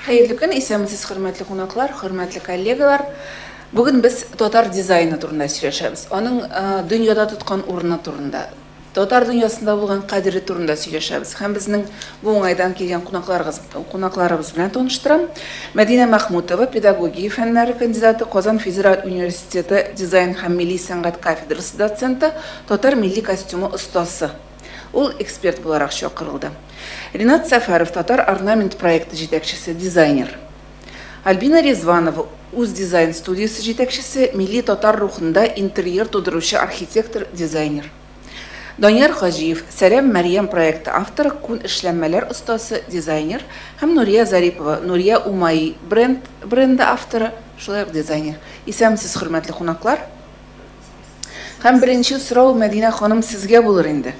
Хәерле көн, исәнмесез, хөрмәтле кунаклар, хөрмәтле коллегалар. Бүген без татар дизайны турында сөйләшәбез. Аның дөньяда тоткан урыны турында, татар дөньясында булган кадере турында сөйләшәбез. Һәм безнең бу уңайдан килгән кунакларыбыз, кунакларыбыз белән таныштырам. Мәдинә Мәхмүтова, педагогия фәннәре кандидаты, Казан федераль университеты дизайн һәм милли сәнгать кафедрасы доценты, татар милли костюмы остасы. Ул эксперт буларак чакырылды. Ринат Сәфәров, татар орнамент проекты җитәкчесе, дизайнер. Альбина Ризванова, үз дизайн студиясе җитәкчесе, милли татар рухында интерьер тудыручы архитектор, дизайнер. Данияр Хаҗиев, Сәлам Мәрьям проекты авторы, күн эшләнмәләр остасы, дизайнер һәм Нурия Зарипова, Нурия Умаи бренд бренды авторы, шулай ук дизайнер. Исәнмесез, хөрмәтле кунаклар. Һәм беренче сорау, Мәдинә ханым, сезгә булыр инде.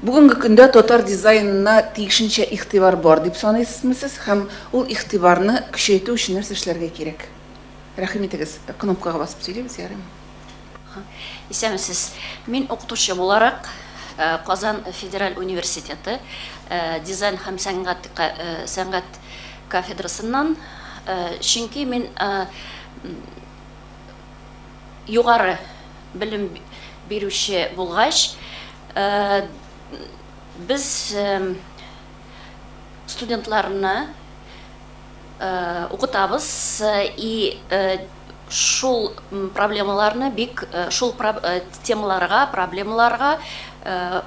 Бүгенге көндә татар дизайнына тиешенчә игътибар бар дип саныйсызмы сез? Һәм ул игътибарны көчәйтү өчен нәрсә эшләргә кирәк? Рәхим итегез, кнопкага басып сөйлибез, ярыймы? Исәнмесез. Мин укытучы буларак Казан федераль университеты дизайн һәм сәнгать сәнгать кафедрасыннан, чөнки мин югары белем бирүче булгач, без студентларны укытабыз и шул проблемаларны бик шул темаларга, проблемаларга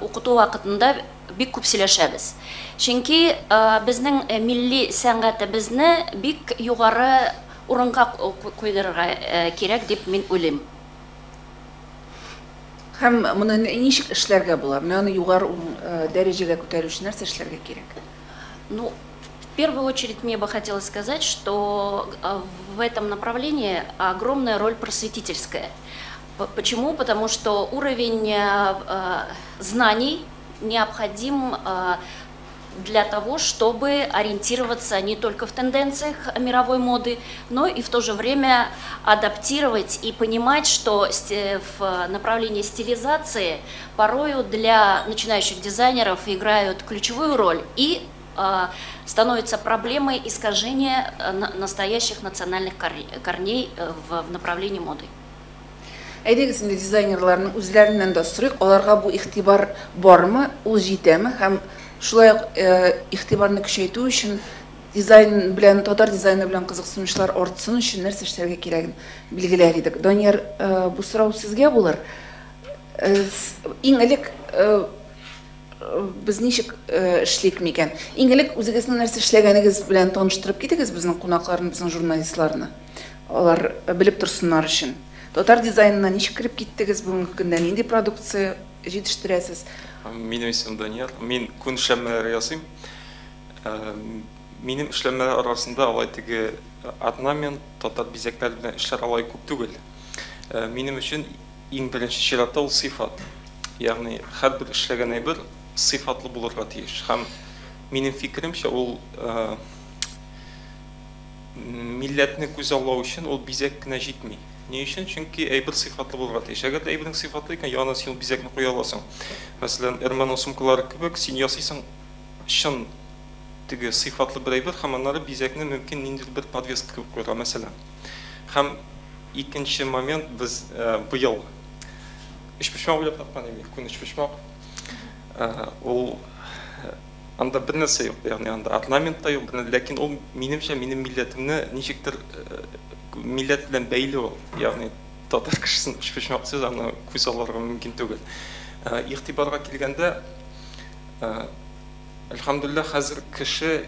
укыту вакытында бик күп сөйләшәбез. Чөнки безнең милли сәнгатебезне бик югары урынга куйдырырга кирәк дип мин уйлыйм. Һәм моны ничек эшләргә була? Менә аны югары дәрәҗәгә күтәрү өчен нәрсә эшләргә кирәк? Ну, в первую очередь мне бы хотелось сказать, что в этом направлении огромная роль просветительская. Почему? Потому что уровень знаний необходим для того, чтобы ориентироваться не только в тенденциях мировой моды, но и в то же время адаптировать и понимать, что в направлении стилизации порою для начинающих дизайнеров играют ключевую роль и становится проблемой искажения настоящих национальных корней в направлении моды. Әйдәгез инде дизайнерларның үзләреннән дә сорыйк, аларга бу игътибар бармы, ул җитәме һәм шулай ук игътибарны көчәйтү өчен дизайн белән, татар дизайны белән кызыксынучылар артсын өчен нәрсә эшләргә кирәген билгеләр идек. Данияр, бу сорау сезгә булыр. Иң элек без ничек эшлик микән? Иң элек үзегезнең нәрсә эшләгәнегез белән таныштырып китегез безнең кунакларны, безнең журналистларны. Алар белеп торсыннар өчен. Татар дизайнына ничек кереп киттегез, бүгенге көндә нинди продукция җитештерәсез? Минем исемем Данияр. Мин күн эшләнмәләре ясыйм. Минем эшләнмәләр арасында алай теге орнамент, татар бизәкләре белән эшләр алай күп түгел. Минем өчен иң беренче чиратта ул сыйфат. Ягъни һәрбер эшләгән әйбер сыйфатлы булырга тиеш. Һәм минем фикеремчә, ул милләтне күзаллау өчен ул бизәк кенә җитми. Ни өчен? Чөнки әйбер сыйфатлы булырга тиеш. Әгәр дә әйбернең сыйфатлы икән, янына син ул бизәкне куя аласың. Мәсәлән, Эрмано сумкалары кебек, син ясыйсың чын теге сыйфатлы бер әйбер һәм аннары бизәкне мөмкин ниндидер бер подвеска кебек куярга, мәсәлән. Һәм икенче момент, без быел өчпочмак уйлап тапкан идек, күн өчпочмак. Ул анда бер нәрсә юк, ягъни анда орнамент та юк, ләкин ул минемчә минем милләтемне ничектер милләт белән бәйле ул. Ягъни татар кешесен өчпочмаксыз аны күз алырга мөмкин түгел. Игътибарга килгәндә, әлхәмдүлилләһ, хәзер кеше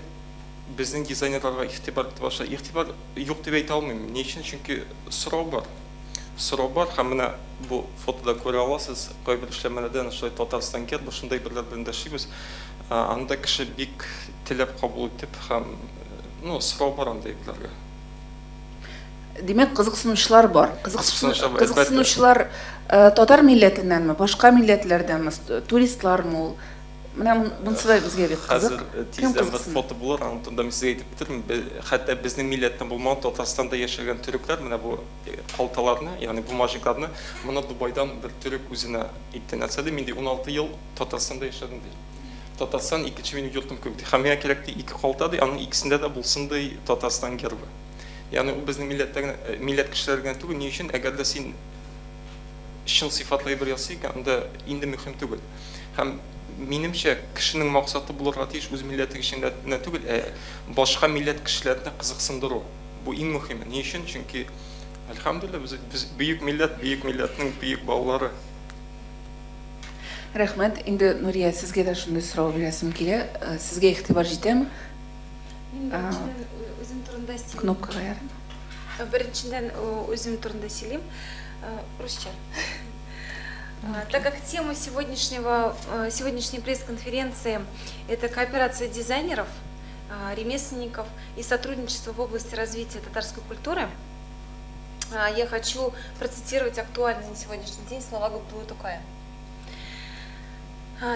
безнең дизайнерларга игътибар итә башлады. Игътибар юк дип әйтә алмыйм. Ни өчен? Чөнки сорау бар. Сорау бар һәм менә бу фотода күрә аласыз, кайбер эшләнмәләрдә шулай Татарстан гербы, шундай әйберләр белән дә эшлибез. Анда кеше бик теләп кабул итеп һәм, ну, сорау бар андый әйберләргә. Димәк, кызыксынучылар бар. Кызыксынучылар татар милләтеннәнме, башка милләтләрдәнме, туристлармы ул? Менә монысы да безгә бик кызык. Хәзер тиздән бер фото булыр, аны турында мин сезгә әйтеп бетермим. Хәтта безнең милләттән булмаган Татарстанда яшәгән төрекләр менә бу калталарны, ягъни бумажникларны, моны Дубайдан бер төрек үзенә итте. Нәрсә ди, мин ди 16 ел Татарстанда яшәдем ди. Татарстан икенче минем йортым кебек ди. Һәм миңа кирәк ди ике калта ди, аның икесендә дә булсын ди Татарстан гербы. Ягъни ул безнең милләттә генә, милләт кешеләре генә түгел, ни өчен? Әгәр дә син чын сыйфатлы әйбер ясый икән, анда инде мөһим түгел. Һәм минемчә, кешенең максаты булырга тиеш үз милләте өчен генә түгел, ә башка милләт кешеләрен дә кызыксындыру. Бу иң мөһиме. Ни өчен? Чөнки, әлхәмдүлилләһ, без бөек милләт, бөек милләтнең бөек балалары. Рәхмәт. Инде, Нурия, сезгә дә шундый сорау бирәсем килә. Сезгә игътибар җитәме? Мин беренчедән үзем турында сөйлим. Кнопкага ярыймы? Беренчедән үзем турында сөйлим. Русча. Так как тема сегодняшней пресс-конференции – это кооперация дизайнеров, ремесленников и сотрудничество в области развития татарской культуры, я хочу процитировать актуальные на сегодняшний день слова Габдуллы Тукая.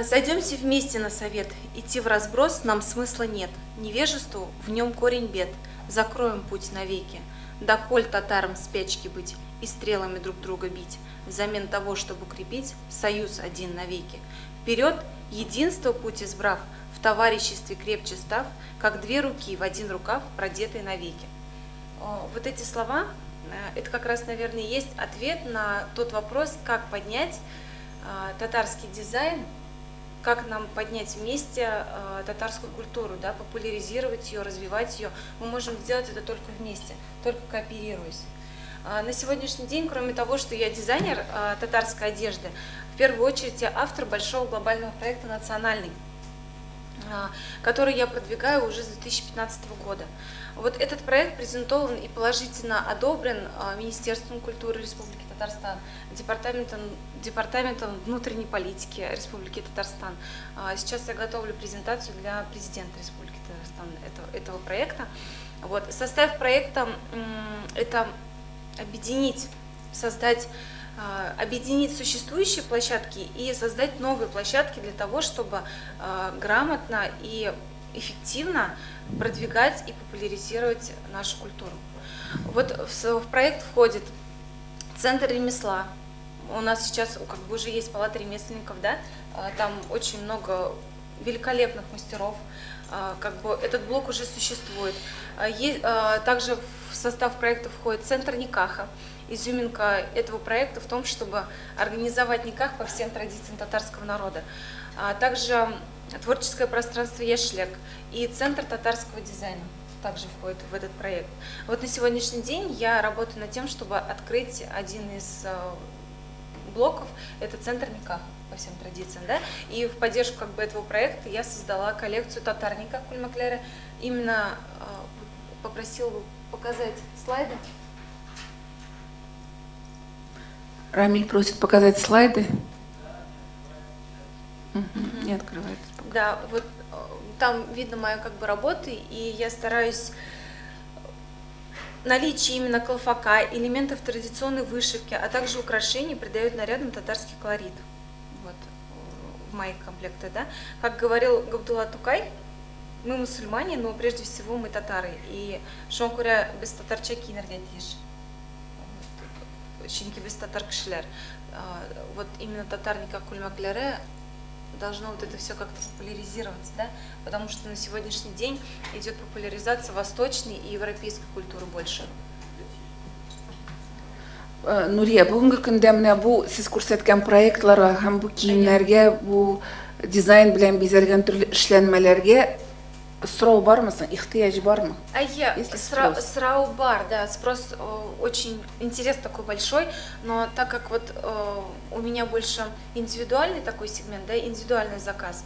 «Сойдемся вместе на совет, идти в разброс нам смысла нет, невежеству в нем корень бед, закроем путь навеки, доколь татарам спячки быть и стрелами друг друга бить, взамен того, чтобы укрепить союз один навеки. Вперед, единство путь избрав, в товариществе крепче став, как две руки в один рукав, продетые навеки». Вот эти слова, это как раз, наверное, есть ответ на тот вопрос, как поднять татарский дизайн, как нам поднять вместе татарскую культуру, да, популяризировать ее, развивать ее. Мы можем сделать это только вместе, только кооперируясь. На сегодняшний день, кроме того, что я дизайнер татарской одежды, в первую очередь я автор большого глобального проекта «Национальный», который я продвигаю уже с 2015 года. Вот этот проект презентован и положительно одобрен Министерством культуры Республики Татарстан, Департаментом внутренней политики Республики Татарстан. Сейчас я готовлю презентацию для президента Республики Татарстан этого проекта. Вот. Состав проекта – это объединить, создать, объединить существующие площадки и создать новые площадки для того, чтобы грамотно и эффективно продвигать и популяризировать нашу культуру. Вот в проект входит Центр ремесла. У нас сейчас как бы уже есть палата ремесленников, да? Там очень много великолепных мастеров. Как бы этот блок уже существует. Также в состав проекта входит Центр никаха. Изюминка этого проекта в том, чтобы организовать никах по всем традициям татарского народа. Также творческое пространство Яшьлек и Центр татарского дизайна также входит в этот проект. Вот на сегодняшний день я работаю над тем, чтобы открыть один из блоков, это Центр никаха по всем традициям, да? И в поддержку как бы этого проекта я создала коллекцию татар никах күлмәкләре. Именно попросила бы показать слайды. Рамиль просит показать слайды. Угу. Не открывается пока. Да, вот там видно мою как бы работу, и я стараюсь наличие именно калфака, элементов традиционной вышивки, а также украшений придает нарядам татарский колорит. Вот, в моих комплектах, да. Как говорил Габдулла Тукай, мы мусульмане, но прежде всего мы татары. И шуңа күрә без татарча киенергә тиеш. Чөнки без татар кешеләр. Вот именно татар никах күлмәкләре должно вот это все как-то популяризироваться, да, потому что на сегодняшний день идет популяризация восточной и европейской культуры больше. Нурия, бүгенге көндә менә бу сез күрсәткән проектларга һәм бу киемнәргә, бу дизайн белән бизәлгән төрле эшләнмәләргә сорау бармы соң, ихтыяҗ бармы? Әйе, Есть ли спрос? Сорау бар, да, спрос очень, интерес такой большой, но так как вот у меня больше индивидуальный такой сегмент, да, индивидуальный заказ,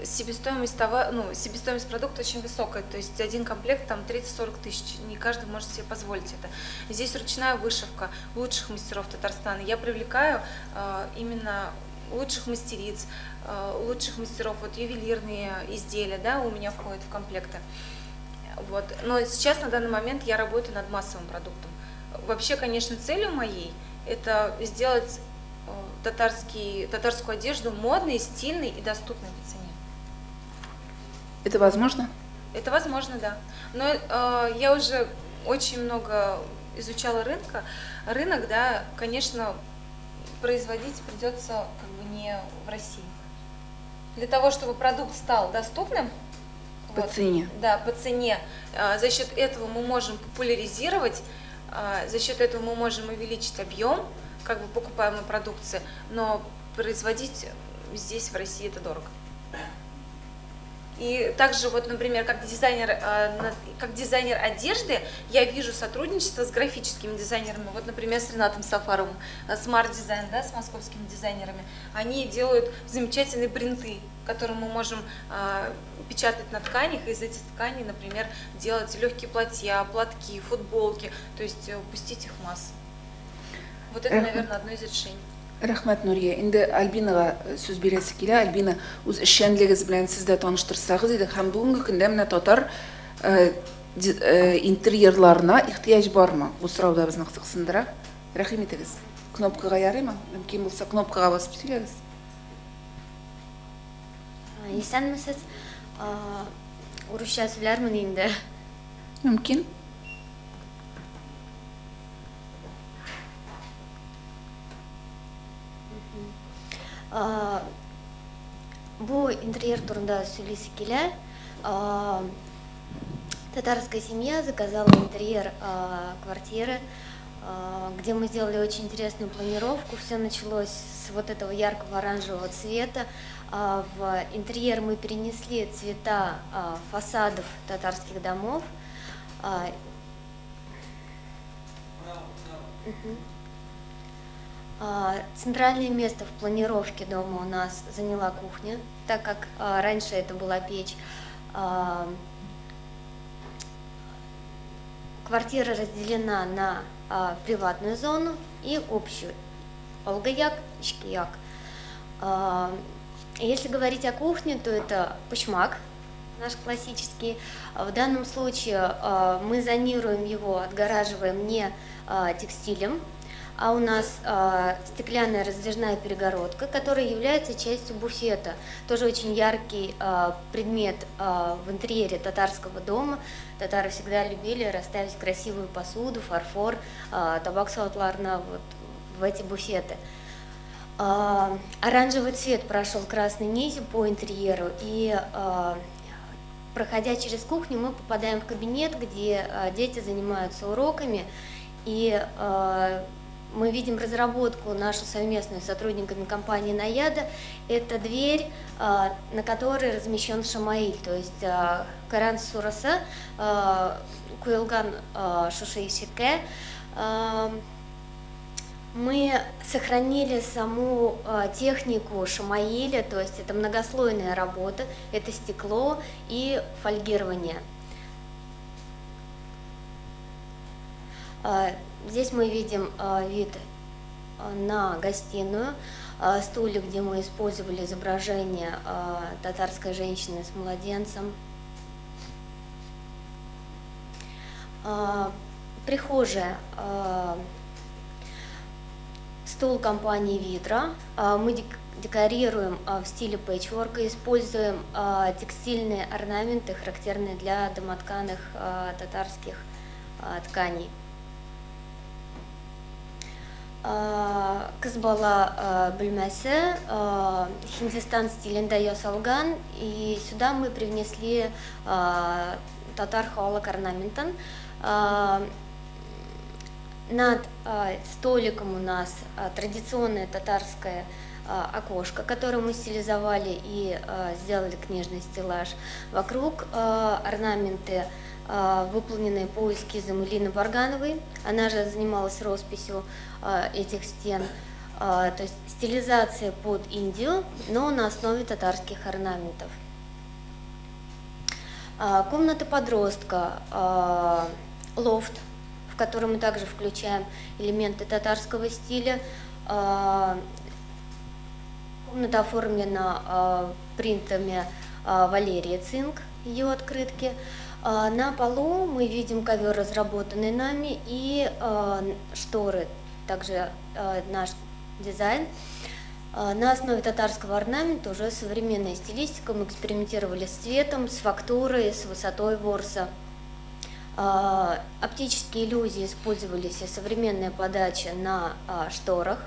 себестоимость товара, ну, себестоимость продукта очень высокая, то есть один комплект там 30-40 тысяч, не каждый может себе позволить это. Здесь ручная вышивка лучших мастеров Татарстана. Я привлекаю именно лучших мастериц, лучших мастеров, вот ювелирные изделия, да, у меня входят в комплекты. Вот. Но сейчас на данный момент я работаю над массовым продуктом. Вообще, конечно, целью моей это сделать татарскую одежду модной, стильной и доступной по цене. Это возможно? Это возможно, да. Но я уже очень много изучала рынка. Рынок, да, конечно, производить придется как бы не в России. Для того, чтобы продукт стал доступным. По цене. Да, по цене. За счет этого мы можем популяризировать, за счет этого мы можем увеличить объем как бы покупаемой продукции, но производить здесь, в России, это дорого. И также, вот, например, как дизайнер одежды, я вижу сотрудничество с графическими дизайнерами. Вот, например, с Ренатом Сафаровым, Smart Design, да, с московскими дизайнерами. Они делают замечательные принты, которые мы можем печатать на тканях, и из этих тканей, например, делать легкие платья, платки, футболки, то есть пустить их в массу. Вот это, наверное, одно из решений. Рәхмәт, Нурия. Инде Альбинага сүз бирәсе килә. Альбина, үз эшчәнлегегез белән сез дә таныштырсагыз иде. Һәм бүгенге көндә менә татар интерьерларына ихтыяҗ бармы? Бу сорау да безне кызыксындыра. Рәхим итегез. Кнопкага ярыймы? Мөмкин булса, кнопкага басып сөйләгез. Исәнмесез. Урысча сөйләрмен инде. Мөмкин. Бу интерьер турында сөйлисе килә. Татарская семья заказала интерьер квартиры, где мы сделали очень интересную планировку. Все началось с вот этого яркого оранжевого цвета. В интерьер мы перенесли цвета фасадов татарских домов. Центральное место в планировке дома у нас заняла кухня, так как раньше это была печь. Квартира разделена на приватную зону и общую. Олгаяк, ичкияк. Если говорить о кухне, то это почмак наш классический. В данном случае мы зонируем его, отгораживаем не текстилем, а у нас стеклянная раздвижная перегородка, которая является частью буфета. Тоже очень яркий предмет в интерьере татарского дома. Татары всегда любили расставить красивую посуду, фарфор, табак саутларна вот в эти буфеты. Оранжевый цвет прошел красной нитью по интерьеру, и проходя через кухню, мы попадаем в кабинет, где дети занимаются уроками, и мы видим разработку нашу совместную с сотрудниками компании «Наяда». Это дверь, на которой размещен шамаиль, то есть Коран сурасы, куелган шушы ишеккә. Мы сохранили саму технику шамаиля, то есть это многослойная работа, это стекло и фольгирование. Здесь мы видим вид на гостиную, стулья, где мы использовали изображение татарской женщины с младенцем. Прихожая. Стол компании «Витра». Мы декорируем в стиле пэтчворка, используем текстильные орнаменты, характерные для домотканых татарских тканей. Кыз бала бүлмәсе Һиндстан стилендә ясалган, и сюда мы привнесли татар халык орнаментын. Над столиком у нас традиционное татарское окошко, которое мы стилизовали и сделали книжный стеллаж. Вокруг орнаменты, выполненные по эскизам Элины Варгановой. Она же занималась росписью этих стен. То есть стилизация под Индию, но на основе татарских орнаментов. Комната подростка, лофт, в который мы также включаем элементы татарского стиля. Комната оформлена принтами Валерии Цинк, ее открытки. На полу мы видим ковер, разработанный нами, и шторы, также наш дизайн. На основе татарского орнамента уже современная стилистика. Мы экспериментировали с цветом, с фактурой, с высотой ворса. Оптические иллюзии использовались и современная подача на шторах.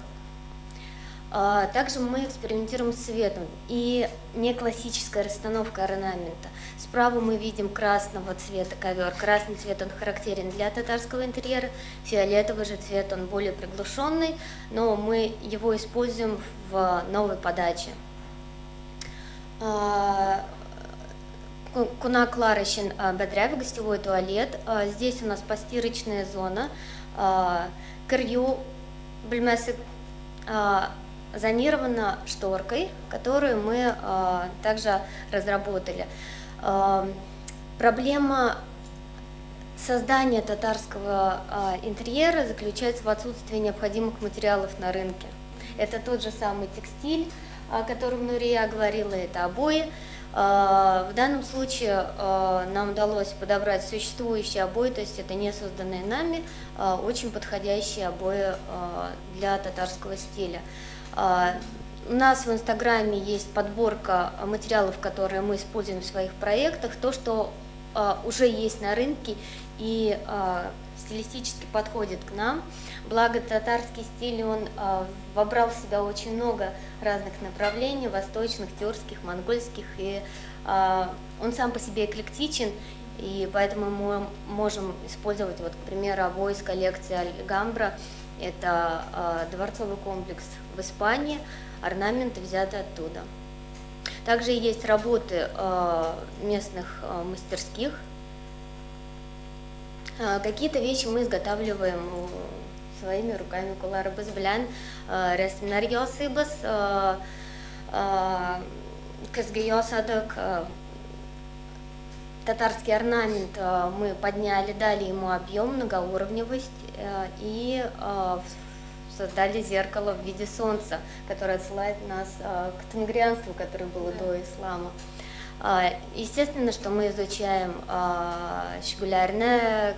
Также мы экспериментируем с цветом и не классическая расстановка орнамента. Справа мы видим красного цвета ковер. Красный цвет, он характерен для татарского интерьера, фиолетовый же цвет, он более приглушенный, но мы его используем в новой подаче. Кунаклар өчен бәдрәф, гостевой туалет. Здесь у нас постирочная зона. Кер юу бүлмәсе зонирована шторкой, которую мы также разработали. Проблема создания татарского интерьера заключается в отсутствии необходимых материалов на рынке. Это тот же самый текстиль, о котором Нурия говорила, это обои. В данном случае нам удалось подобрать существующие обои, то есть это не созданные нами, очень подходящие обои для татарского стиля. У нас в Инстаграме есть подборка материалов, которые мы используем в своих проектах, то, что уже есть на рынке и стилистически подходит к нам. Благо татарский стиль, он вобрал в себя очень много разных направлений, восточных, тюркских, монгольских, и он сам по себе эклектичен, и поэтому мы можем использовать, вот, к примеру, обои из коллекции Альгамбра, это дворцовый комплекс в Испании, орнаменты взяты оттуда. Также есть работы местных мастерских. Какие-то вещи мы изготавливаем своими руками. Кулларыбыз белән рәсемнәр ясыйбыз, көзге ясадык. Татарский орнамент мы подняли, дали ему объем, многоуровневость и создали зеркало в виде солнца, которое отсылает нас к тенгрианству, которое было до ислама. Естественно, что мы изучаем чигүләрне,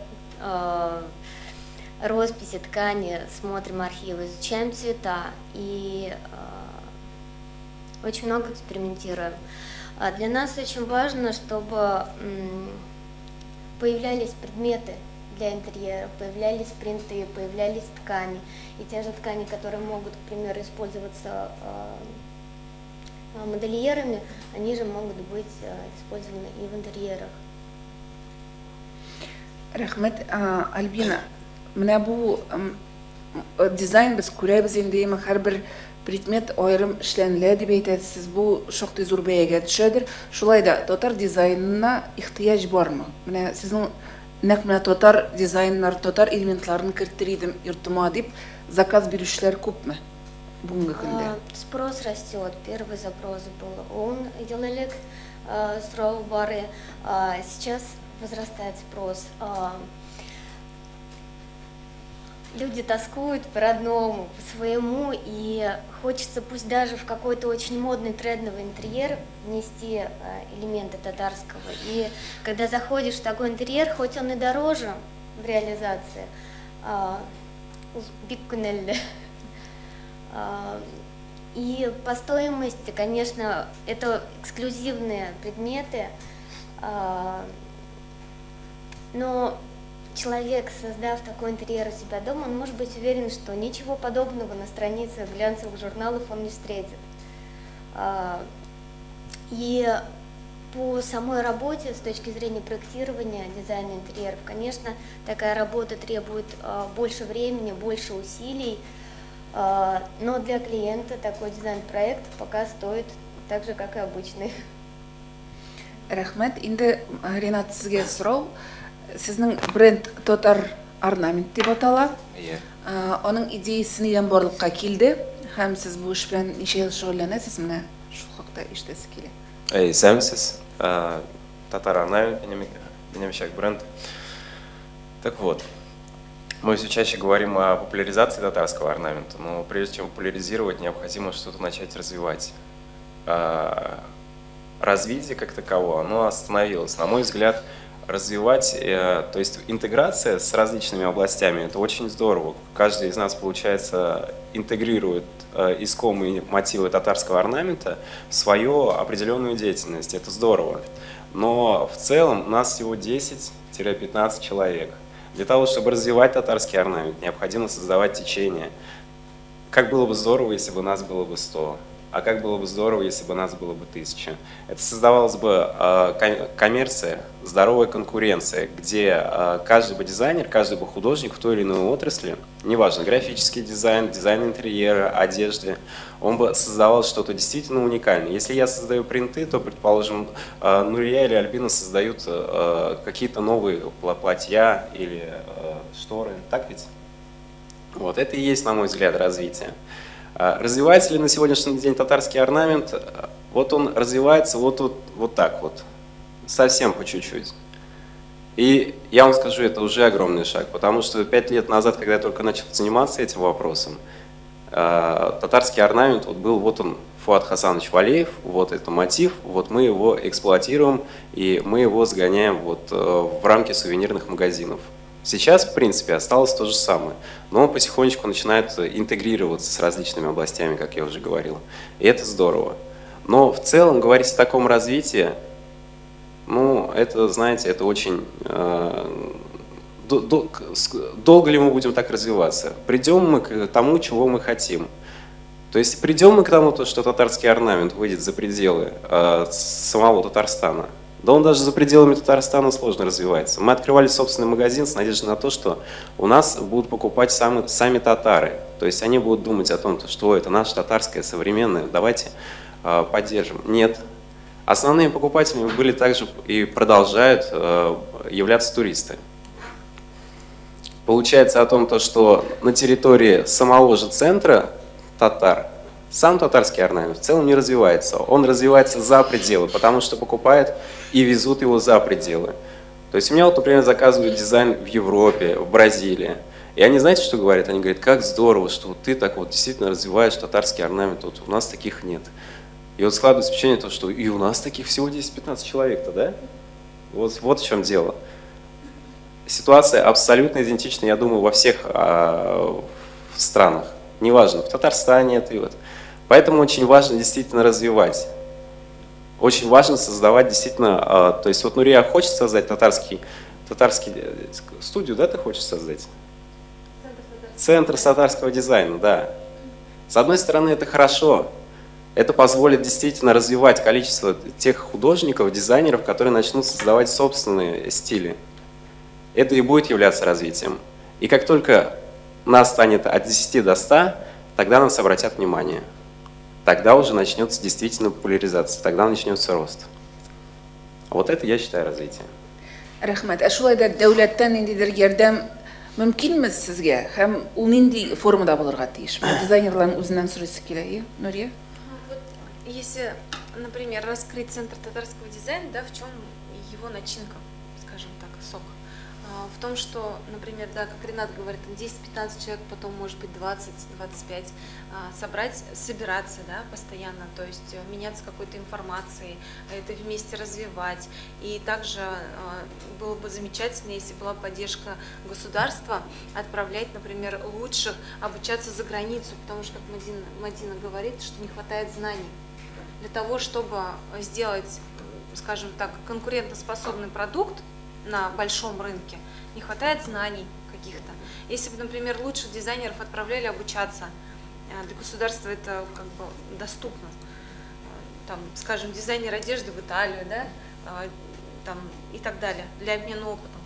росписи, ткани, смотрим архивы, изучаем цвета и очень много экспериментируем. Для нас очень важно, чтобы появлялись предметы для интерьера, появлялись принты, появлялись ткани. И те же ткани, которые могут, к примеру, использоваться модельерами, они же могут быть использованы и в интерьерах. Рәхмәт, Альбина. Менә бу дизайн без күрәбез инде, һәрбер предмет аерым эшләнелә дип әйтәсез, бу шактый зур бәягә төшәдер. Шулай да татар дизайнына ихтыяҗ бармы? Менә сезнең нәкъ менә татар дизайннар, татар элементларын кертер идем йортыма дип заказ бирүчеләр күпме бүгенге көндә? Спрос растет. Первый запрос был ун ел элек, сорау бар. Сейчас возрастает спрос. Люди тоскуют по родному, по своему, и хочется пусть даже в какой-то очень модный трендовый интерьер внести элементы татарского. И когда заходишь в такой интерьер, хоть он и дороже в реализации, бик күңелле. И по стоимости, конечно, это эксклюзивные предметы, но человек, создав такой интерьер у себя дома, он может быть уверен, что ничего подобного на страницах глянцевых журналов он не встретит. И по самой работе, с точки зрения проектирования, дизайна интерьеров, конечно, такая работа требует больше времени, больше усилий, но для клиента такой дизайн-проект пока стоит так же, как и обычный. Рәхмәт. Инде, Ренат, сезгә сорау. Сезнең бренд Татар орнамент дип атала. Аның идеясы нидән барлыкка килде һәм сез бу эш белән ничә ел шөгыльләнәсез? Менә шул хакта ишетәсе килә. Исәнмесез. Татар орнамент, минемчә бренд. Так вот, мы все чаще говорим о популяризации татарского орнамента, но прежде чем популяризировать, необходимо что-то начать развивать. Развитие как таковое, оно остановилось. На мой взгляд, развивать, то есть интеграция с различными областями, это очень здорово. Каждый из нас, получается, интегрирует искомые мотивы татарского орнамента в свою определенную деятельность. Это здорово. Но в целом у нас всего 10-15 человек. Для того, чтобы развивать татарский орнамент, необходимо создавать течение. Как было бы здорово, если бы нас было бы 100, а как было бы здорово, если бы нас было бы 1000. Это создавалась бы коммерция, здоровая конкуренция, где каждый бы дизайнер, каждый бы художник в той или иной отрасли, неважно, графический дизайн, дизайн интерьера, одежды, он бы создавал что-то действительно уникальное. Если я создаю принты, то, предположим, Нурия или Альбина создают какие-то новые платья или шторы, так ведь? Вот, это и есть, на мой взгляд, развитие. Развивается ли на сегодняшний день татарский орнамент? Вот он развивается вот так вот, совсем по чуть-чуть. И я вам скажу, это уже огромный шаг, потому что 5 лет назад, когда я только начал заниматься этим вопросом, татарский орнамент вот был, вот он, Фуат Хасанович Валеев, вот это мотив, вот мы его эксплуатируем и мы его сгоняем вот в рамки сувенирных магазинов. Сейчас, в принципе, осталось то же самое, но он потихонечку начинает интегрироваться с различными областями, как я уже говорил, и это здорово. Но в целом говорить о таком развитии, ну, это, знаете, это очень... Долго ли мы будем так развиваться? Придем мы к тому, чего мы хотим. То есть придем мы к тому, что татарский орнамент выйдет за пределы самого Татарстана. Да он даже за пределами Татарстана сложно развивается. Мы открывали собственный магазин с надеждой на то, что у нас будут покупать сами татары. То есть они будут думать о том, что это наше татарское, современное, давайте поддержим. Нет. Основными покупателями были также и продолжают являться туристы. Получается о том, что на территории самого же центра татар, сам татарский орнамент в целом не развивается. Он развивается за пределы, потому что покупают и везут его за пределы. То есть у меня, вот, например, заказывают дизайн в Европе, в Бразилии. И они, знаете, что говорят? Они говорят, как здорово, что вот ты так вот действительно развиваешь татарский орнамент, вот у нас таких нет. И вот складывается впечатление, то, что и у нас таких всего 10-15 человек-то, да? Вот в чем дело. Ситуация абсолютно идентична, я думаю, во всех странах. Неважно, в Татарстане это и вот. Поэтому очень важно действительно развивать. Очень важно создавать действительно, то есть вот Нурия хочет создать татарский студию, да, ты хочешь создать? Центр татарского дизайна, да. С одной стороны, это хорошо. Это позволит действительно развивать количество тех художников, дизайнеров, которые начнут создавать собственные стили. Это и будет являться развитием. И как только нас станет от 10 до 100, тогда нас обратят внимание. Тогда уже начнется действительно популяризация, тогда начнется рост. Вот это, я считаю, развитие. Рәхмәт. Ә шулай да дәүләттән ниндидер ярдәм мөмкинме сезгә? Һәм ул нинди формада булырга тиеш? Дизайнерларның үзеннән сорыйсы килә, ие, Нурия? Вот если, например, раскрыть центр татарского дизайна, да, в чем его начинка, скажем так, сок? В том, что, например, да, как Ренат говорит, 10-15 человек, потом, может быть, 20-25, собрать, собираться, да, постоянно, то есть меняться какой-то информацией, это вместе развивать. И также было бы замечательно, если была поддержка государства, отправлять, например, лучших обучаться за границу, потому что, как Мадина говорит, что не хватает знаний для того, чтобы сделать, скажем так, конкурентоспособный продукт на большом рынке, не хватает знаний каких-то. Если бы, например, лучших дизайнеров отправляли обучаться, для государства это как бы доступно. Там, скажем, дизайнер одежды в Италию, да, там, и так далее, для обмена опытом.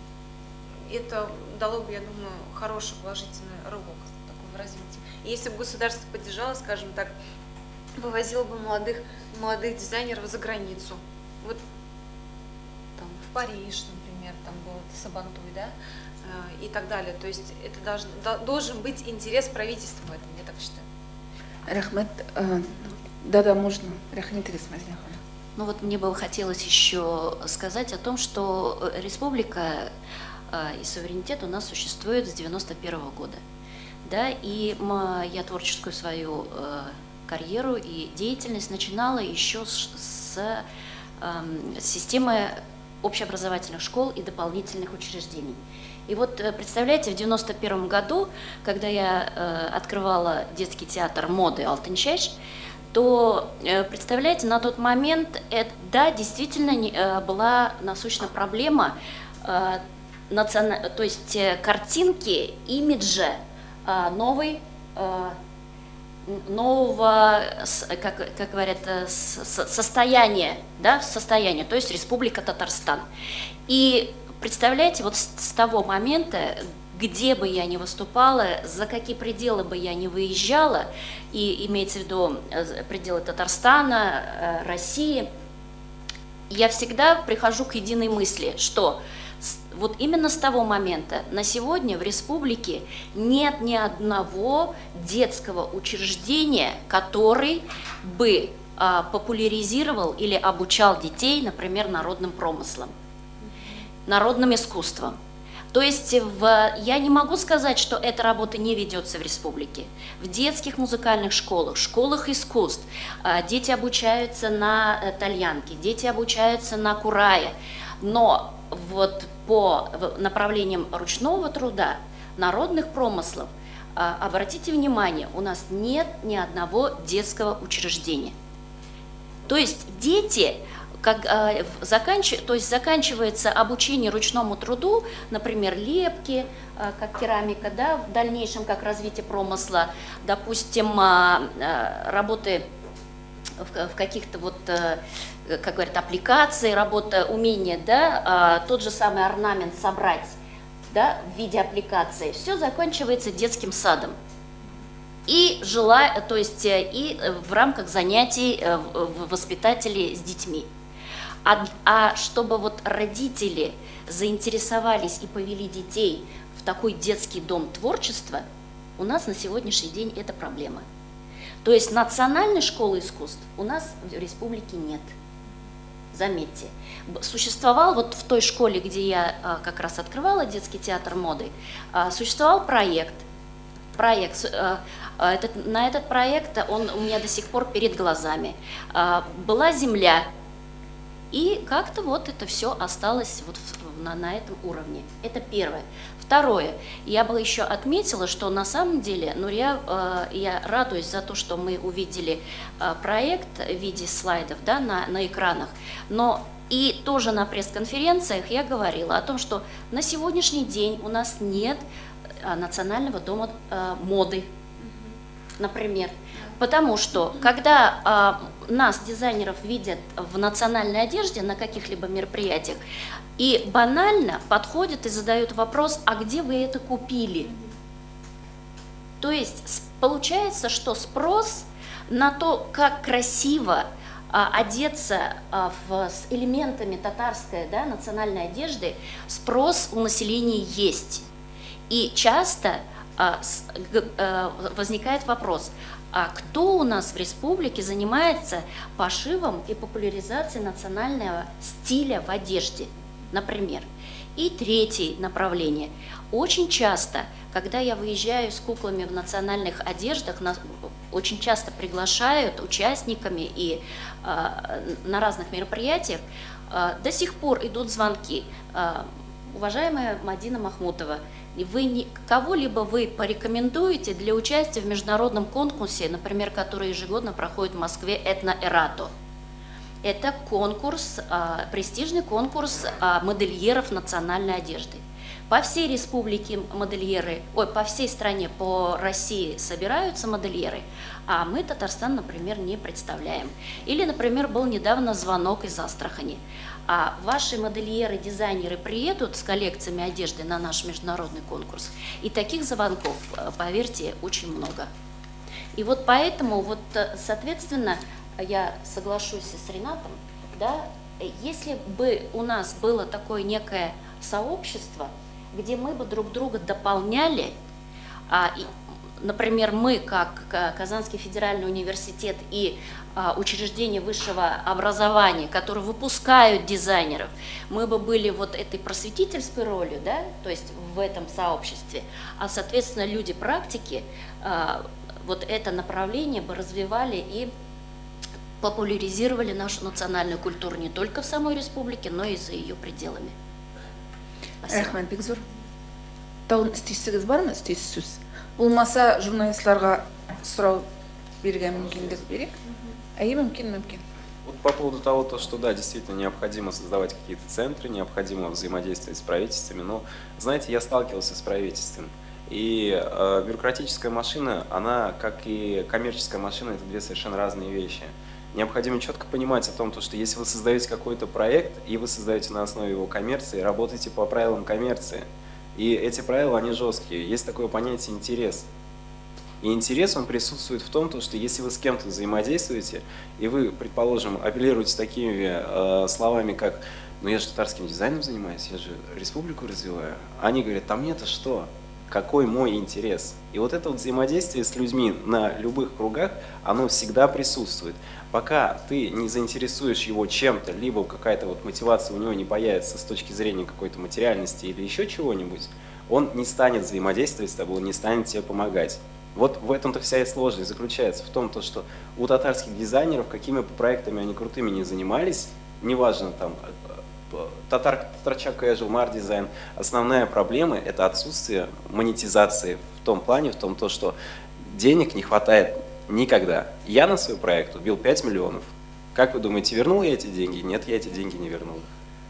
Это дало бы, я думаю, хороший положительный рывок такой в развитии. И если бы государство поддержало, скажем так, вывозило бы молодых дизайнеров за границу, вот там, в Париж, например, там был Сабантуй, да, и так далее. То есть это должен быть интерес правительства в этом, я так считаю. Рәхмәт. Да-да, можно. Рәхмәт, Мадина. Ну вот мне бы хотелось еще сказать о том, что республика и суверенитет у нас существует с 1991 года. Да, и я творческую свою карьеру и деятельность начинала еще с системы общеобразовательных школ и дополнительных учреждений. И вот, представляете, в 1991 году, когда я открывала детский театр моды «Алтынчәч», то, представляете, на тот момент, это, да, действительно была насущна проблема, то есть картинки, имиджа новой нового, как говорят, состояния, да, состояния, то есть Республика Татарстан. И представляете, вот с того момента, где бы я ни выступала, за какие пределы бы я ни выезжала, и имеется в виду пределы Татарстана, России, я всегда прихожу к единой мысли, что вот именно с того момента на сегодня в республике нет ни одного детского учреждения, который бы популяризировал или обучал детей, например, народным промыслам, народным искусством. То есть я не могу сказать, что эта работа не ведется в республике. В детских музыкальных школах, школах искусств дети обучаются на тальянке, дети обучаются на курае. Но вот по направлениям ручного труда, народных промыслов, обратите внимание, у нас нет ни одного детского учреждения. То есть дети... заканчивается обучение ручному труду, например, лепки, как керамика, да, в дальнейшем как развитие промысла, допустим, работы в каких-то вот, как говорят, аппликации, работа, умение, да, тот же самый орнамент собрать, да, в виде аппликации, все заканчивается детским садом. И, то есть, и в рамках занятий воспитателей с детьми. А чтобы вот родители заинтересовались и повели детей в такой детский дом творчества, у нас на сегодняшний день это проблема. То есть национальной школы искусств у нас в республике нет. Заметьте, существовал вот в той школе, где я как раз открывала детский театр моды, существовал проект. На этот проект, он у меня до сих пор перед глазами. Была земля. И как-то вот это все осталось вот на этом уровне. Это первое. Второе. Я бы еще отметила, что на самом деле, Нурия, я радуюсь за то, что мы увидели проект в виде слайдов, да, на экранах. Но и тоже на пресс-конференциях я говорила о том, что на сегодняшний день у нас нет национального дома моды, например. Потому что, когда нас, дизайнеров, видят в национальной одежде на каких-либо мероприятиях, и банально подходят и задают вопрос, а где вы это купили? То есть получается, что спрос на то, как красиво одеться с элементами татарской, да, национальной одежды, спрос у населения есть. И часто возникает вопрос, а кто у нас в республике занимается пошивом и популяризацией национального стиля в одежде, например. И третье направление. Очень часто, когда я выезжаю с куклами в национальных одеждах, нас очень часто приглашают участниками и на разных мероприятиях, до сих пор идут звонки. Уважаемая Мадина Махмутова, вы кого-либо вы порекомендуете для участия в международном конкурсе, например, который ежегодно проходит в Москве «Этно-Эрато»? Это конкурс, престижный конкурс модельеров национальной одежды. По всей республике модельеры, ой, по всей стране, по России собираются модельеры, а мы Татарстан, например, не представляем. Или, например, был недавно звонок из Астрахани. А ваши модельеры, дизайнеры приедут с коллекциями одежды на наш международный конкурс. И таких звонков, поверьте, очень много. И вот поэтому, вот, соответственно, я соглашусь с Ренатом, да, если бы у нас было такое некое сообщество, где мы бы друг друга дополняли, например, мы, как Казанский федеральный университет и учреждения высшего образования, которые выпускают дизайнеров, мы бы были вот этой просветительской ролью, да, то есть в этом сообществе, а, соответственно, люди практики вот это направление бы развивали и популяризировали нашу национальную культуру не только в самой республике, но и за ее пределами. Рәхмәт, бик зур. Тагын өстисегез бармы, өстисе сүз? Булмаса, журналистларга сорау бирергә мөмкинлек бирик. Әйе, мөмкин, мөмкин. Вот по поводу того, то, что да, действительно необходимо создавать какие-то центры, необходимо взаимодействовать с правительствами. Но, знаете, я сталкивался с правительством. И бюрократическая машина, она, как и коммерческая машина, это две совершенно разные вещи. Необходимо четко понимать о том, что если вы создаете какой-то проект, и вы создаете на основе его коммерции, работаете по правилам коммерции. И эти правила, они жесткие. Есть такое понятие интерес. И интерес, он присутствует в том, что если вы с кем-то взаимодействуете, и вы, предположим, апеллируете такими словами, как «ну я же татарским дизайном занимаюсь, я же республику развиваю», они говорят: «А мне-то что? Какой мой интерес?» И вот это вот взаимодействие с людьми на любых кругах, оно всегда присутствует. Пока ты не заинтересуешь его чем-то, либо какая-то вот мотивация у него не появится с точки зрения какой-то материальности или еще чего-нибудь, он не станет взаимодействовать с тобой, он не станет тебе помогать. Вот в этом-то вся и сложность заключается, в том, что у татарских дизайнеров, какими бы проектами они крутыми не занимались, неважно там, Татарча Casual, Mar Design, основная проблема – это отсутствие монетизации в том плане, в том, что денег не хватает никогда. Я на свой проект убил 5 миллионов. Как вы думаете, вернул я эти деньги? Нет, я эти деньги не вернул.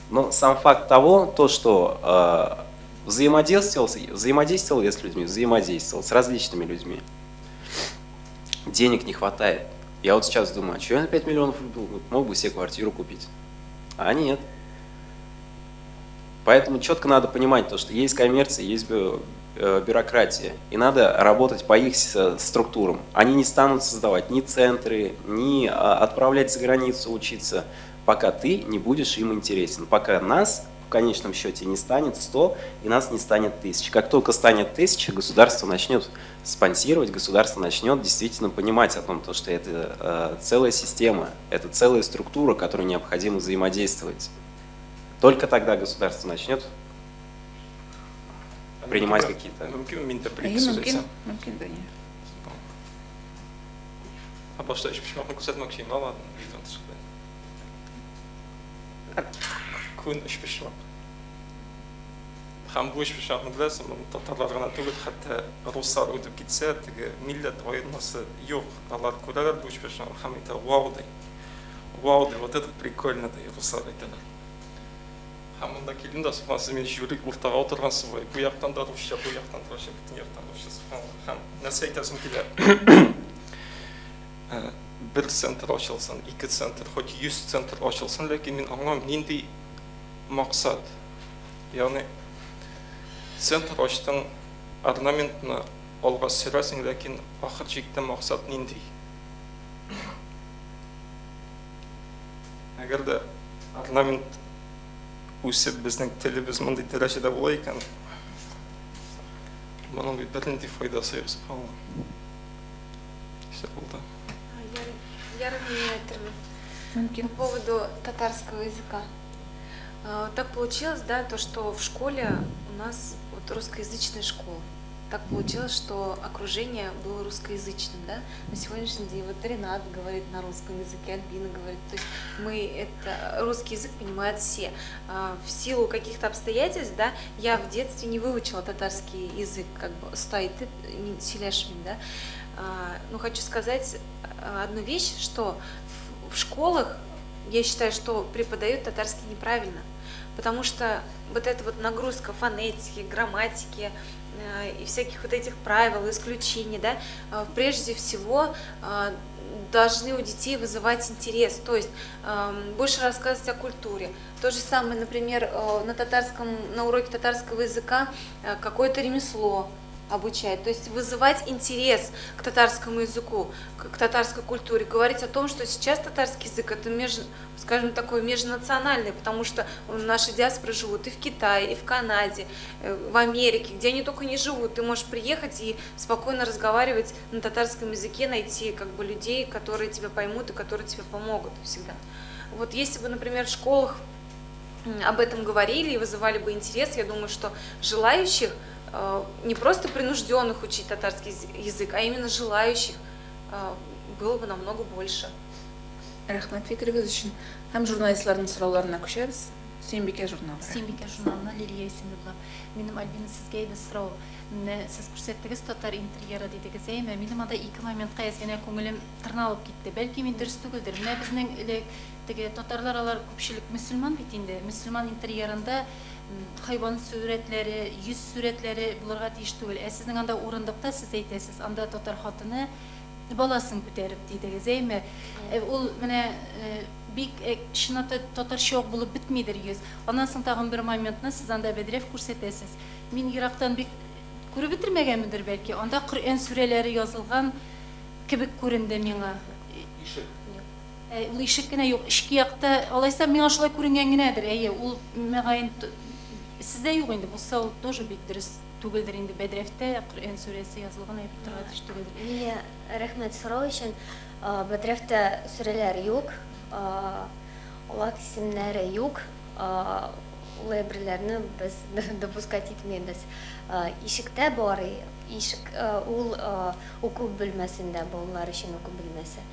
Но сам факт того, то, что взаимодействовал я с людьми, взаимодействовал с различными людьми. Денег не хватает. Я вот сейчас думаю, а что я на 5 миллионов убил? Мог бы себе квартиру купить. А нет. Поэтому четко надо понимать то, что есть коммерция, есть бюрократия, и надо работать по их структурам. Они не станут создавать ни центры, ни отправлять за границу учиться, пока ты не будешь им интересен, пока нас в конечном счете не станет 100 и нас не станет 1000. Как только станет 1000, государство начнет спонсировать, государство начнет действительно понимать о том, что это целая система, это целая структура, которой необходимо взаимодействовать. Только тогда государство начнет принимать какие-то... А башта өчпочмакны күрсәтмәкче идем, ладно, видеоны чыкты. Күн өчпочмак. Һәм бу өчпочмакны беләсең, моны татарлар гына түгел, хәтта руслар үтеп китсә, теге милләт аермасы юк. Алар күрәләр бу өчпочмакны һәм әйтә: «Вау», ди. «Вау», ди, вот это прикольно, ди, руслар әйтәләр. Һәм монда килдем дә, субхан, сез мине җибәреп уртага утыргансыз буй. Бу яктан да русча, бу яктан да русча, бөтен яктан русча, субханалла. Һәм нәрсә әйтәсем килә? Бер центр ачылсын, ике центр, хоть 100 центр ачылсын, ләкин мин аңламыйм, нинди максат. Ягъни центр ачтың, орнаментны алга сөрәсең, ләкин ахыр чиктә максат нинди? Әгәр дә орнамент үсеп безнең телебез мондый дәрәҗәдә була икән, моның бит бернинди файдасы юк, субханалла. Все булды. По поводу татарского языка. Так получилось, да, то, что в школе у нас вот русскоязычная школа. Так получилось, что окружение было русскоязычным, да. На сегодняшний день вот Ренат говорит на русском языке, Альбина говорит. То есть мы это, русский язык понимают все. В силу каких-то обстоятельств, да, я в детстве не выучила татарский язык, как бы стоит селяшмин, да. Но хочу сказать одну вещь, что в школах, я считаю, что преподают татарский неправильно, потому что вот эта вот нагрузка фонетики, грамматики и всяких вот этих правил, исключений, да, прежде всего должны у детей вызывать интерес, то есть больше рассказывать о культуре. То же самое, например, на татарском, на уроке татарского языка какое-то ремесло обучать, то есть вызывать интерес к татарскому языку, к татарской культуре, говорить о том, что сейчас татарский язык это, скажем, такой межнациональный, потому что наши диаспоры живут и в Китае, и в Канаде, в Америке, где они только не живут. Ты можешь приехать и спокойно разговаривать на татарском языке, найти как бы людей, которые тебя поймут и которые тебе помогут всегда. Вот если бы, например, в школах об этом говорили и вызывали бы интерес, я думаю, что желающих, не просто принужденных учить татарский язык, а именно желающих было бы намного больше. Рәхмәт фикерегез өчен. Һәм журналистларның сорауларына күчәбез. Сөембикә журналы. Сөембикә журналына Лилия исемле булам. Минем, Альбина, сезгә иде сорау. Менә сез күрсәттегез татар интерьеры дидегез, әйме? Минем анда ике моментка әз генә күңелем тырналып китте. Бәлки мин дөрес түгелдер. Менә безнең элек теге татарлар алар күпчелек мөселман бит инде. Мөселман интерьерында хайван сурәтләре, йөз сурәтләре булырга тиеш түгел. Ә сезнең анда урындыкта сез әйтәсез, анда татар хатыны баласын күтәреп дидегез, әйме? Ул менә бик чынлап та татарча ук булып бетмидер йөз. Аннан соң тагын бер моментны сез анда бәдрәф күрсәтәсез. Мин ерактан бик күреп бетермәгәнмендер бәлки. Анда Коръән сүрәләре язылган кебек күренде миңа. Ишек. Ул ишек кенә юк, эчке якта, алайса миңа шулай күренгән генәдер. Әйе, ул мөгаен сездә юк инде, булса ул тоже бик дөрес түгелдер инде. Бәдрәфтә Коръән сүрәсе язылган әйбер торырга тиеш түгелдер. Лилия, рәхмәт сорау өчен. Бәдрәфтә сүрәләр юк, Аллаһ исемнәре юк. Ул әйберләрне без допускать итмибез. Ишектә бар, ишек ул уку бүлмәсендә, балалар өчен уку бүлмәсе.